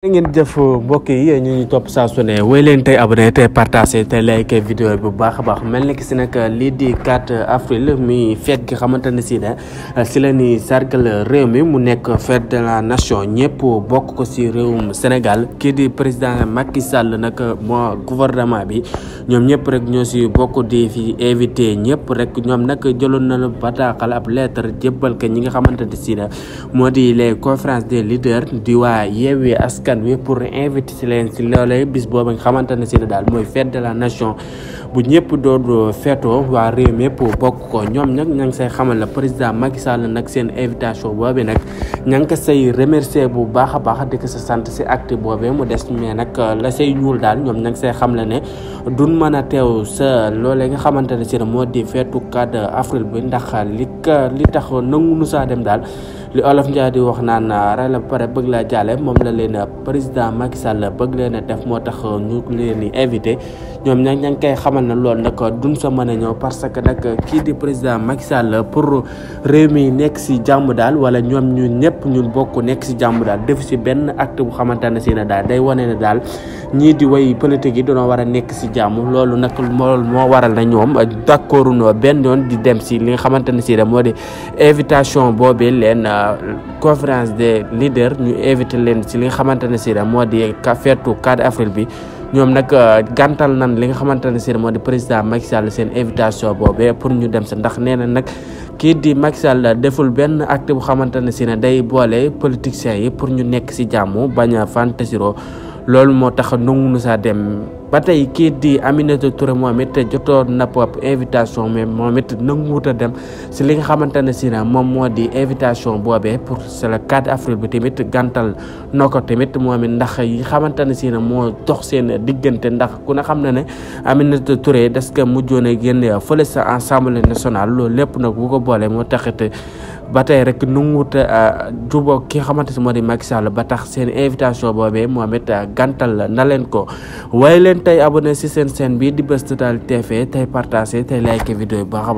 ngeen jëf mbokk yi ñu ñu topp saa su ne wéy leen tey abonné tey partagé tey like vidéo bu baax a baax mel ni ki si nag lii di 4 avril mi fête gi xamante ne si ne si la ni sargal réew mi mu nekk fête de la nation ñëpp bokk ko si réewum Sénégal kii di président Macky Sall nag moo gouvernement bi ñoom ñëpp rek ñoo si bokk di fi invité ñëpp rek ñoom nag jëloon na bataaxal ab lettre jébbal ko ñi nga xamante ne si ne moo di les conférences des leaders di waa Yewwi Askan Wi pour inviter si leen si loolee bis boobu nga xamante ne si ne daal mooy fête de la nation bu ñëpp doon feetoo waa réew mi yëpp bokk ko ñoom nag ña ngi say xamal la président Macky Sall nag seen invitation boobu nag ña ngi ko say remercier bu baax a baax di ko sa sant si acte boobee mu des mais nag la say ñuul daal ñoom ña ngi say xam la ne duñ mën a teew sa loolee nga xamante ne si ne moo di feetu 4 avril bi ndax li tax nangu nu saa dem daal li olof Njaay di wax naan ray la pare bëgg laa jàlle moom la leen président Macky Sall bëgg leen a def moo tax ñu leen di invité ñoom ña ngi koy xamal na loolu nag duñ sa mën a ñëw parce que nag kii di président Macky Sall pour réew mi nekk si jàmm daal wala ñoom ñu ñëpp ñun bokk nekk si jàmm daal def si benn acte bu xamante ne si ne daal day wane ne daal ñii di way politique yi dañoo war a nekk si jàmm loolu nag moo waral na ñoom d'accordu noo benn yoon di dem si li nga xamante ne si ne moo di invitation boobee leen conférence des leaders ñu invité leen si li nga xamante ne si moo di feetu 4 avril bi ñoom nag gàntal nan li nga xamante ne si moo di président Macky Sall seen invitation boobee pour ñu dem sa ndax nee na nag kii di Macky Sall deful benn acte bu xamante ne si ne day boole politiciens yi pour ñu nekk si jàmm bañ a fantasiro loolu moo tax nangu nu saa dem ba tey kii di Aminata Touré moom it jotoon na pop invitation mais moom it nanguwut a dem si li nga xamante ne si ne moom moo di invitation boobee pour c'est le 4 avril bi tamit gàntal noo ko tamit moom it ndax yi xamante ne si ne moo dox seen diggante ndax ku ne xam na ne Aminata Touré des que mujjoon a génne fële sa Assemblée nationale loolu lépp nag bu ko boolee moo taxit ba tey rek nanguwut a jubóo ki nga xamante ne moo di Macky Sall ba tax seen invitation boobee moom it gàntal na leen ko waaye leen tey abonné si seen chaîne bi di Buzz Total TV tey partagé tey like vidéo yi baax